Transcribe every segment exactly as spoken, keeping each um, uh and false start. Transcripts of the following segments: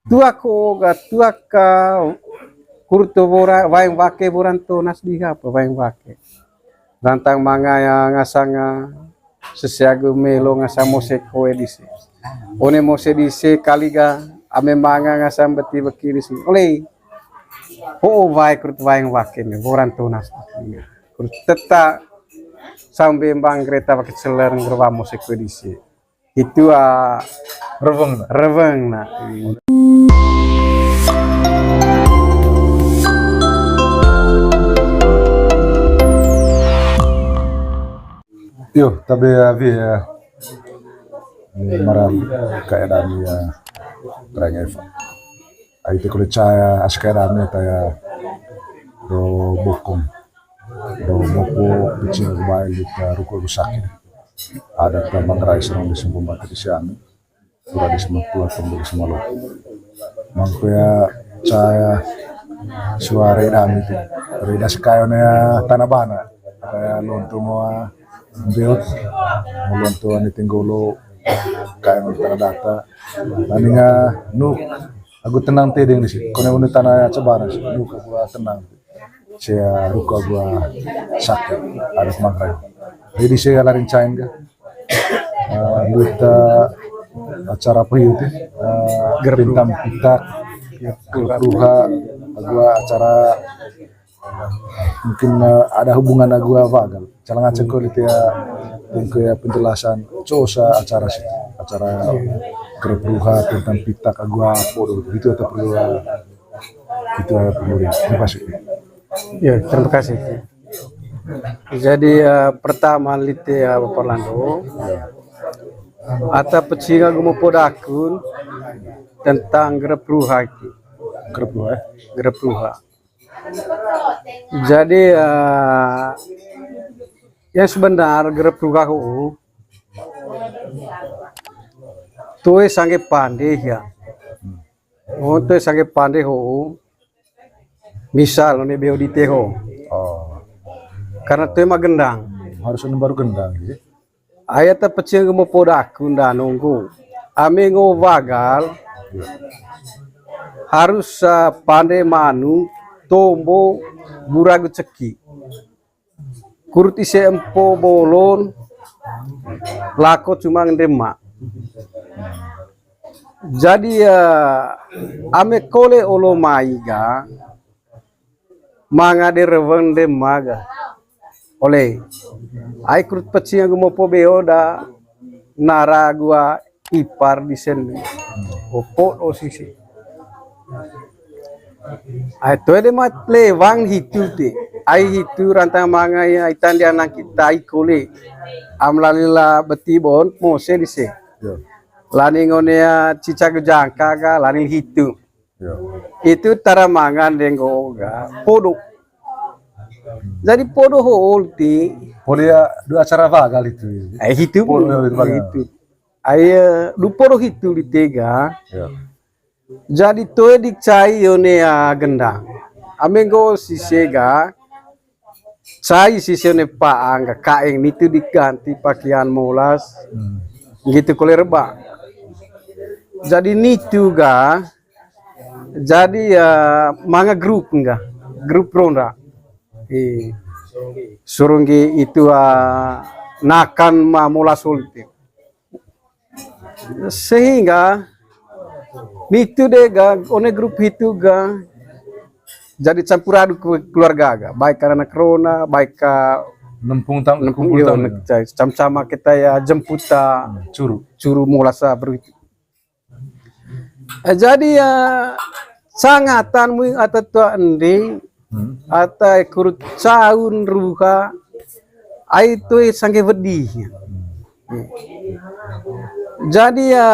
Tuak ko ga, tuak ka, kurto wora, waing wake woran tonas diha apa waing wake. Rantang manga ya ngasanga sesiagu melo ngasang mose koe dise. One mose dise kali ga ame manga ngasang beti beki dise. Ole. Ho wae kurut waing wake ne woran tonas. Kurut teta sambe mbang kereta pakai seler ngerwa mose koe dise. Itu, ah, reweng na. Reweng na. Yo, tabe avi ya. Ini maran kayak dami ya. Terang Eva. Ai te kole caya asik kayak dami ta ya. Do bokong. Do mopo pecil bae lita ruko rusaki. Ada tambang rai serang di sempomba tadi siang. Pura di semua keluar tembok di semua lo. Mangko ya caya suara dami tu. Reda sekayo ya tanah bana. Kayak lonto mau beot. Mau lonto ani tenggolo. Kayak tanah data. Tandinga nuk. Aku tenang tedeng di sini. Kone unu tanah cebana sih. Nuk aku tenang. Sia ruko gua sakit, ada kemakan. Jadi sia larin cain ka. Ah, duit, ah, acara apa itu? Ah, Pintam Pitak, Ruha, gua acara mungkin, ah, ada hubungan gua Vagal. Calon ngaceng ko lite ya, mungkin ya penjelasan cosa acara sih, acara grup Ruha, Pintam Pitak, gua apa gitu atau perlu, ah, itu ada perlu ya. Terima kasih. Ya, terima kasih. Jadi, eh, pertama lite ya Bapak Lando. Ata pecing agu mau podakun tentang grup Ruha itu. Grup Ruha. Grup Ruha. Jadi, eh, yang sebenar grup Ruha ho toe sangge pande ya. Oh, toe sangge pande ho. Misal, one beo dite ho. Oh. Karena toe ma gendang. Harus anu baru gendang, gitu. Ai ata pecing mau podakun da nunggu. Ame ngo Vagal. Harus, ah, pande manu, tombo, gura gu ceki. Kurut ise empo bolon, lako cuma ngendema. Jadi, eh, ame kole olo mai ga, manga de reweng de maga. Ole, ai kurut pecing agu mopo beo da nara gua ipar di sen. Opo o sisi. Ai toe de mat lewang hitu te. Ai hitu rantang manga ya itan dia nang kita ai kole. Am lalila beti bon mose di se. Yo. Lani ngone ya cica gejangka ga lani hitu. Yo. Itu tara mangan denggo ga podo. Jadi podo ho olti. Podo ya dua acara bagal itu. Eh, hitu. Podo ya, bagal. Hitu. Ai, eh, du podo hitu di tega. Yo. Jadi toe di cai one ya gendang. Amenggo sisega. Cai sisi one paang ga kaeng nitu diganti pakian molas. Hmm. Gitu kole reba. Jadi nitu ga, jadi ya manga grup ga, grup ronda. Eh, surunggi itu, ah, nakan ma molas ulti. Sehingga nitu de ga, one grup hitu ga, jadi campur aduk ke-, keluarga ga, baik karena corona, baik ka nempung tang-, nempung kumpul iyo, tang-, ne-, cai, sama-sama kita ya jemputa. Hmm, curu. Curu mulasa beru itu. Eh, jadi ya sangatan mu ata tua endi, hmm, ata kurut caun ruha, ai tu sangge wedi. Hmm. Jadi ya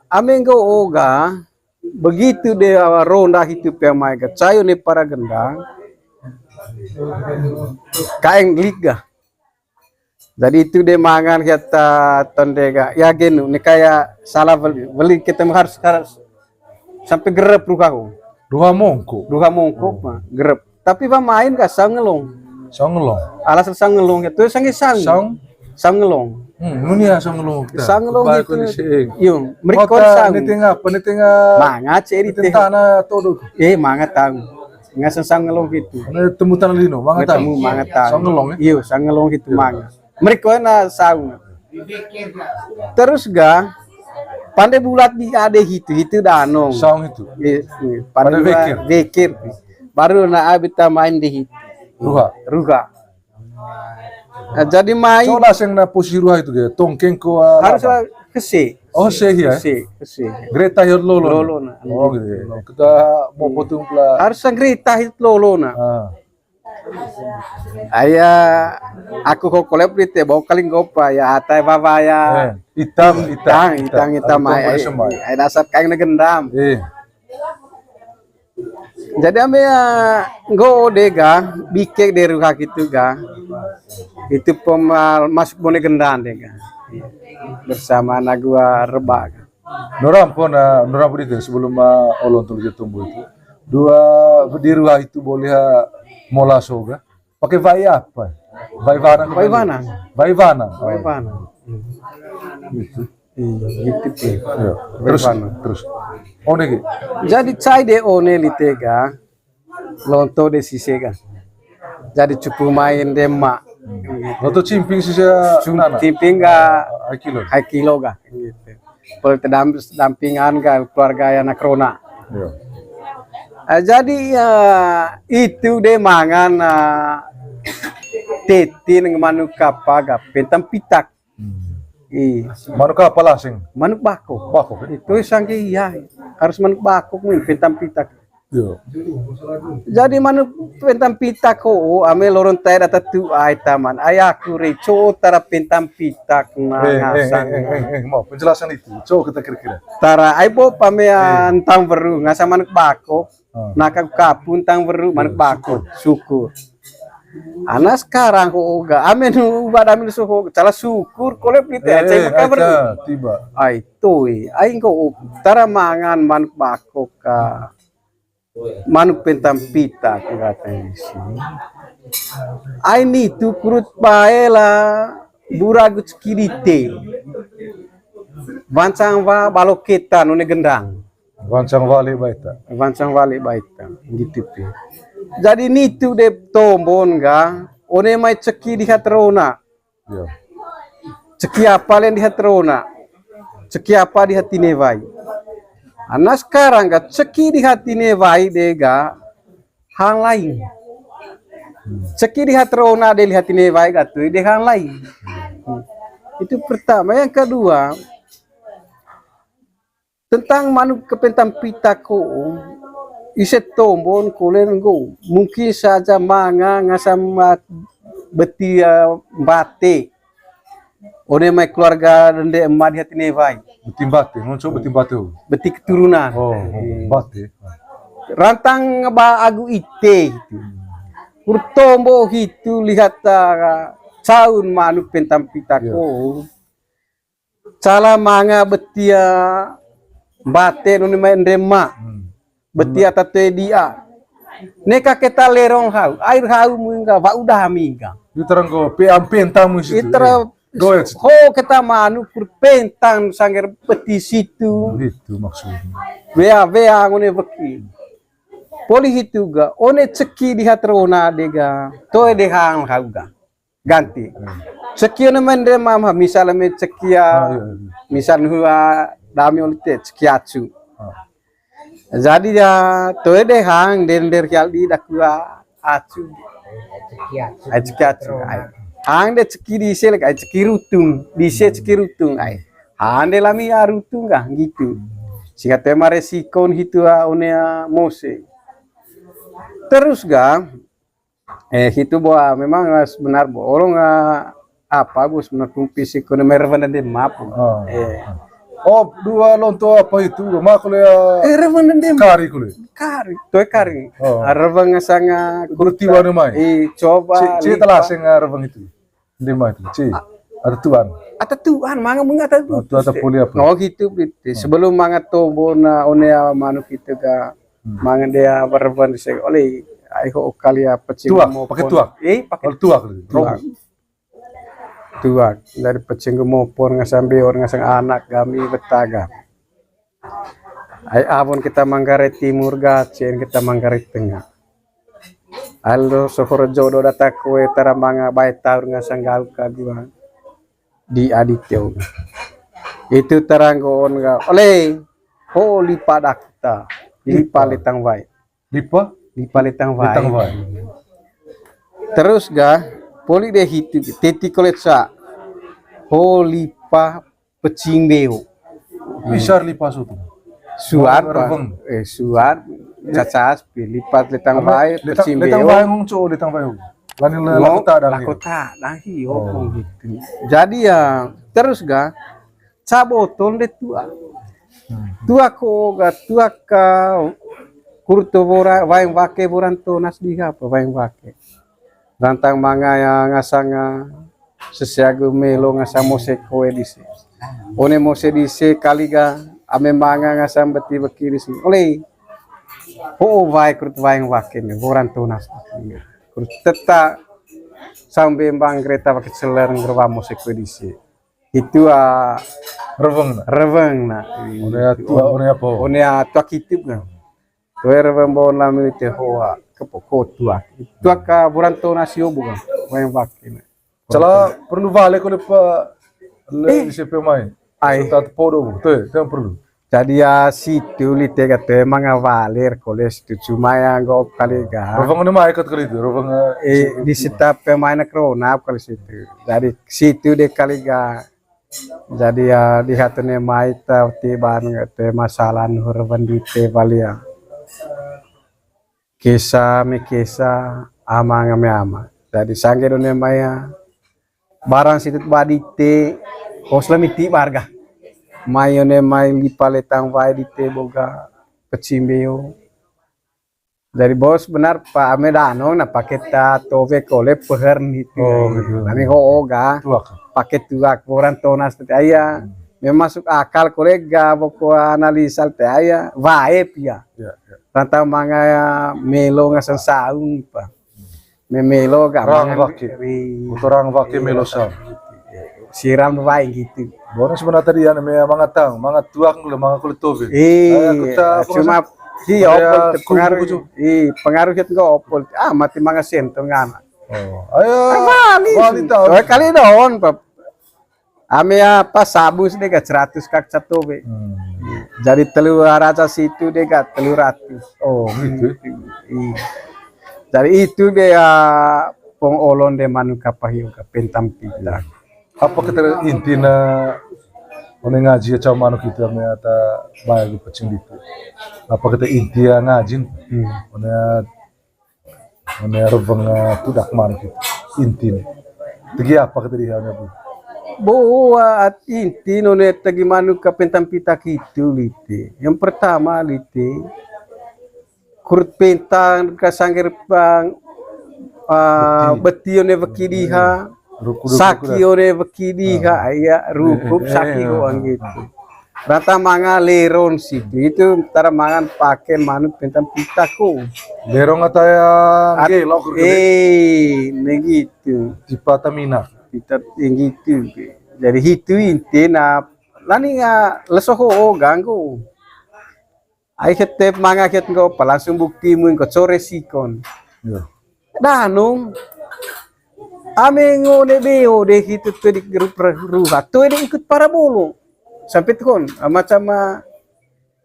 amenggo oga, begitu de awa ronda hitu pea mai ga cayo ne para gendang. Kaeng liga. Jadi itu de mangan kita tonde ga. Ya genu, ne kayak salah beli, beli kita harus, harus sampai gerep ruha ho. Ruha mongko. Ruha mongko, oh, mah, gerep. Tapi pamain ga saung ngelong. Saung ngelong. Alasan saung ngelong itu sangge saung. Saung? Saung ngelong. Hmm, nunia saung ngelong kita. Saung ngelong itu. Iyo, mereka saung. Niteng apa? Niteng, ah, manga cerita. Niteng tanah todok. Eh, manga tahu. Ngasang saung ngelong itu. Temu tanah lino, manga tahu. Temu manga tahu. Saung ngelong, ya? Iyo, saung ngelong itu manga. Mereka na saung. Terus ga, pande bulat di ade hitu, hitu danong. Saung hitu. Iya, iya. Pande wekir. Wekir. Baru na abi ta main di hitu. Ruha. Ruha. Nah, jadi mai. Coba sing na posisi ruha itu ge, tongkeng ko, ah, harus apa? Kesi. Oh, kesi, ya? Kesi, kesi. Greta hitu lolo. Lolo na. Oh, gitu ya. Kita mau potong pula. Harus greta hitu lolo na. Ah. Aya, aku ko kolep di te bau kaling gopa ya, atai baba ya. Eh, hitam, hitam, hitam, hitam, hitam, ai, ai, ai dasar kain na gendam. Eh. Jadi ame ya, nggo de ga, bikek de ruha gitu ga. Itu pemal masuk bone gendam de ga. Bersama anak gua reba ga. Noram pun, ah, noram pun itu sebelum, ah, olon tulu tumbuh itu. Dua di ruha itu boleh, ah, mola soga. Pakai vai apa? Vai vanang. Vai vanang. Vai vanang. Vai vanang. Gitu. Iya, gitu sih. Iya. Terus, terus. One ki. Jadi cai de one lite ga. Lonto de sise ga. Jadi cupu main de ma. Lonto cimping sise nana. Cimping ga. Ai kilo. Ai kilo ga. Gitu. Pol tedam-, dampingan ga keluarga ya anak rona. Iya. Ah, jadi ya itu de mangan, ah, teti neng manuk kapa ga pentang pitak. Hmm. Ih. Manuk apa lah sing? Manuk bakok. Bakok, ya? Itu sangke iya. Harus manuk bakok nih, pentang pitak. Iya. Jadi manuk pentang pitak ko, ame loron tae data tu ai taman. Ai aku re, co tara pentang pitak na ngasang. Eh, eh, eh, eh, eh, mau penjelasan itu. Co kita kira-kira. Tara, ai bo pamean tang beru, ngasang manuk bakok. Ah. Naka kapun tang beru, manuk bakok. Syukur. Ana sekarang ko oga, ame nu ubat ame nu soho, cala syukur, kolep gitu ya, cai maka beru. Tiba. Ai, toi, ai ko tara mangan manuk bakok ka. Manuk pentang pitak, kata isi. Ai nitu kurut bae la buragu ceki dite. Bancang wa baloketan one gendang. Bancang wale baita. Bancang wale baita. Gitu pi. Jadi nitu de tombon ga, one mai ceki dihat rona. Iya. Ceki apa len dihat rona. Ceki apa dihat tinewai. Ana sekarang ga ceki dihat tinewai de ga hang lain. Ceki dihat rona de lihat tinewai ga tu de hang lain. Hmm. Itu pertama. Yang kedua, tentang manuk kepentang pitak ko, ise tombon kolen nggo. Mungkin saja manga ngasam mat-, beti, eh, mbate. One mai keluarga dende emak dihat tinewai. Beti mbate, ngonco beti mbate. Beti keturunan. Oh, oh, mbate. Rantang ba agu ite gitu. Kurtombo hitu lihat, ah, caun manuk pentang pitak ko. Cala manga beti, ah, mbate nuni mai ndema. Hmm. Beti ata te dia. Neka keta lerong hau, air hau mingga, wa udah mingga. Iterang ko pe ampen tamu situ. Iterang ho keta manuk kur pentang sangger beti situ. Itu maksudnya. Wea, wea ngone weki. Poli hitu ga, one ceki dihat rona de ga, toe de hang hau ga. Ganti. Hmm. Ceki one mai ndema, misal me ceki ya, ah, iya, iya, misal hua dami olite ceki acu. Ah. Jadi ya, toe de hang, dender kial di dakua acu. Ceki acu. Ai, ceki acu. Ai. Hang de ceki di sel, ai ceki rutung. Di se ceki rutung. Ai. Hang de lami ya rutung kah, gitu. Singkat tema resiko hitu, ah, one, ah, mose. Terus ga, eh, hitu bo, ah, memang, ah, sebenar bo. Orang, ah, apa bo sebenar kumpis iko ne merwan dan demap. Oh. Eh. Oh, dua lonto apa itu? Mak kuliah. Eh, rewan dan demap. Kari kuliah. Kari, toe kari. Oh. Ah, rewan ngasanga kurti wanu mai. Eh, coba. Cek, cek telah sing, ah, rewan itu. Demap itu, cek. Ada tuan. Ada tuan, manga mengata tuan. Oh, tuan ada poli apa? Oh, gitu, gitu. Oh. Sebelum manga to bona one, ah, manuk itu ga. Hmm. Mangan dia berban se oleh ai ho kali apa cing. Tuak, mau pakai pon. Tuak. Eh, pakai. Kalau tuak, tuak. Tuak. Tuak, dari pecing gemopor ngasang beor ngasang anak gami betaga. Ai abon kita Manggarai Timur ga, cien kita Manggarai Tengah. Alo sohor jodo data kue taramanga bae taur ngasang gaul kagua di Adityo. Itu taranggoon ga oleh ho lipa dakta, lipa letang wae. Lipa? Lipa letang wae. Letang wae. Terus ga poli de hitu teti koleca. Ho lipa pecing beo. Pisar lipa sutu. Suar, Pak. Reveng. Eh, suar. Cacas, pi, lipa letang wae, pecing beo. Letang wae ngong co, letang wae. Lani la-, lakota dang, lakota dang, hi, oh, gitu. Jadi ya, terus ga, cabotol de tua. Hmm. Tua ko ga, tua ka, kurto bora, waeng wake boran tonas diha apa, waeng wake. Rantang manga ya ngasanga sesiagu melo ngasang mose koe dise. One mose dise kali ga ame manga ngasang beti beki dise. Oleh. Ho wae kurut waeng wake ne, boran tonas. Kurut teta sambe mbang kereta pakai seler ngerwa mose koe dise. Itu, ah, reveng na. Reveng na. One tua, one apa? One tua kitip na. Toe reveng bon lami te hoa, kepo ko tua. Tua ka boran tonas yo bukan. Waeng wake na. Cala perlu balik oleh pa le, eh, di C P mai. Ai. Serta podo bu, toe, toe perlu. Jadi ya situ lite kate manga waler kole situ cuma ya nggak kali ga. Reveng ne mai kat kali itu, reveng, eh, di sita pemain corona kali situ. Jadi situ de kali ga. Jadi ya di hatu ne mai ta tiban te masalah nuhur wendi te balia. Kesa me kesa, ama ngame ama. Jadi sangge do ne mai ya. Barang situ badi te, kos lami ti barga. Mai one mai lipa letang wae di te boga pecimbeo. Jadi bos benar pa ame danong na pake ta tobe kole peher ni tu. Oh, gitu. Nami ho oga. Tuak. Pake tuak boran tonas tete aya. Hmm. Memang masuk akal kole ga boko analisa te aya. Wae pia. Ya, ya. Rantang manga ya melo ngasan saung pa. Memelo ga rang wake. Motor rang wake melo sa. Siram wae gitu. Bona sebenarnya tadi ya namanya manga tang, manga tuak le manga kulit tobe. Iya, cuma iya opol te pengaruh. Iya, pengaruh itu enggak opol. Ah, mati manga sentong ngana. Oh, ayo. Kali tahu. Kali doon, Pap. Ame apa sabu sih deka seratus kak satu be. Hmm. Jadi telu ratus situ deka telu ratus. Oh, gitu. Iya. Jadi itu be ya pong olon de manu kapahio ka pentam pita. Apa kita intina one ngaji ya cau manuk itu ame ata bayar di pecing itu. Apa kita inti ya ngajin. Hmm. One One reveng, eh, tudak manuk itu. Intin. Tegi apa kata dia, Bu? Boa at intin one tegi manuk ka pentam pita kitu lite. Yang pertama lite, kurut pentam ka sangger pang, ah, beti one weki diha. Ruku, ruku, saki ore weki diha, iya, rukup saki ho anggitu. Rata manga leron situ, itu tara mangan pake manuk pentam pita ko. Leron ata ya, gelok, eh, negitu. Tipa tamina. Pita negitu. Jadi hitu intina, lani nga leso ho ganggu. Ai hetep manga het nggo pa langsung bukti mu nggo core sikon. Iya. Danung. Ame ngo ne beo de hitu tudik grup ruha. Tudik ikut parabolo. Sampai tuhon, ah, macam, ah,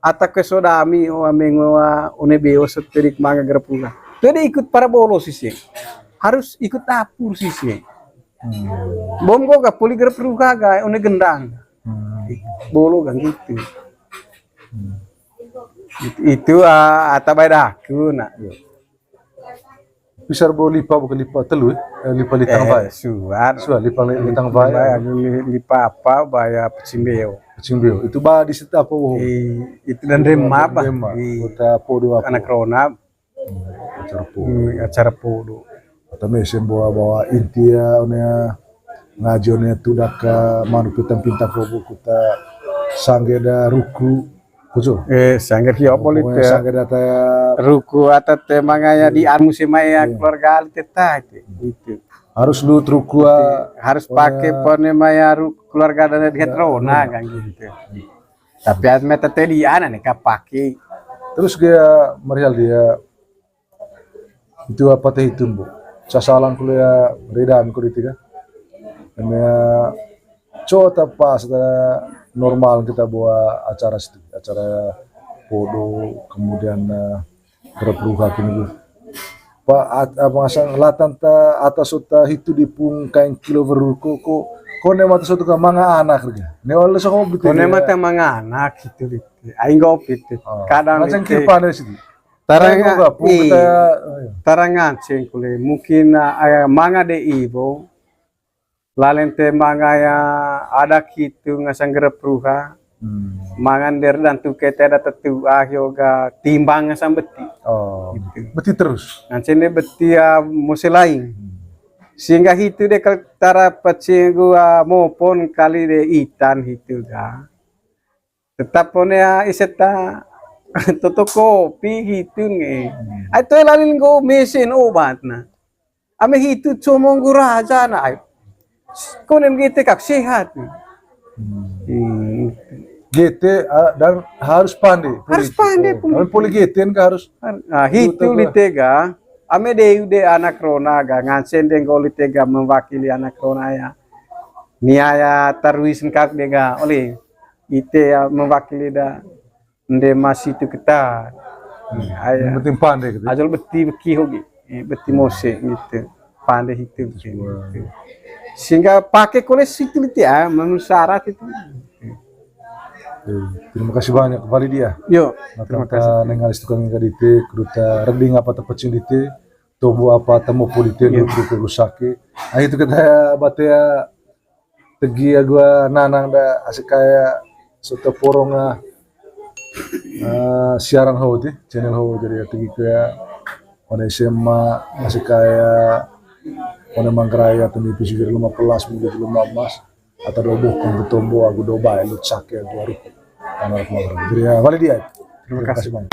ata ke sodami, oh, ame ngo, ah, one beo setudik manga grup ruha. Tudik ikut parabolo sisi. Harus ikut dapur sisi. Hmm. Bom go ga poli grup ruha ga one gendang. Hmm. Bolo ga gitu. Hmm. Itu, itu, ah, ata bae daku na. Pisar bo lipa bukan lipa telu, eh? Eh, lipa litang bae. Suar. Suar lipa litang bae. Lipa apa bae pecimbeo. Pecimbeo. Itu ba di sita apa wo? Itu dan rema apa? Kota podo apa? Anak rona. Acara podo. Hmm, acara podo. Ata mesen bawa bawa intia one ngaji one tudak ka manuk pintang pintang ko buku ta sangge da ruku kucu. Eh, sangge hiyo boleh te. Sangge da ta ruku ata te mangaya di anu semaya keluarga alite ta itu. Itu. Harus lu trukua. Harus pake pone maya ru keluarga dan lihat rona kan gitu. Tapi ame tete di ana nih kapake. Terus dia merial dia itu apa teh itu, Bu? Sasalang kuliah redan ku di tiga. Ame coba pas normal kita bawa acara situ, acara podo, kemudian eh, Gerep ruha kini gue. Pa, at-, apa ngasang latan ta atas sota hitu di pung kain kilo beru ko, ko, ko ne mata soto ka manga anak rega. Ne wala sa hobi. Ko ne mata manga anak hitu di. Aing gopit. Kadang macam kipan dari situ. Tarang, tarangan sing kule. Mungkin ah, aya manga de ibo. Lalen te manga ya ada kitu ngasang gerep ruha. Hmm. Mangan der dan tuke te ada tetu ah yoga timbang ngasang beti. Oh, gitu. Beti terus. Ngancen de beti ya mose lain. Hmm. Sehingga hitu de kal-, tara pacing gua mopon kali de itan hitu ga. Tetap one ya iseta toto kopi gitu nge. Hmm. Ai toe lalin go mesin obat na. Ame hitu comong guraja na ai. Konem gete kak sehat. Hmm. Hmm. Gete ah, dan harus pande. Harus pande pun. Ame poli gete kan harus. Nah, hitu di tega. Ame de ude anak rona ga ngansen de ngoli tega mewakili anak rona ya. Nia ya tarui sengkak de ga oleh ite ya mewakili da. Nde masih tu keta. Yang penting pande gitu. Ajal beti beki hogi. Eh, beti mose gitu. Pande hitu. Sehingga pake kole situ gitu ya, memenuhi syarat itu. Oke, terima kasih banyak kembali dia. Yo, terima kasih. Nengalis tukang ngadite, keduta reding apa tepecing dite, tombo apa temu polite, lu rusake. Ah, itu kita batea tegi agu nanang da asik kayak soto porong ah, eh, siaran ho ti channel ho jadi tegi kayak pada S M A asik kayak pada Manggarai atau di P C lima belas mungkin lima belas atau dobo kompetombo agu doba lut sake agu aru anak Manggarai jadi ya balik dia. Terima kasih banyak.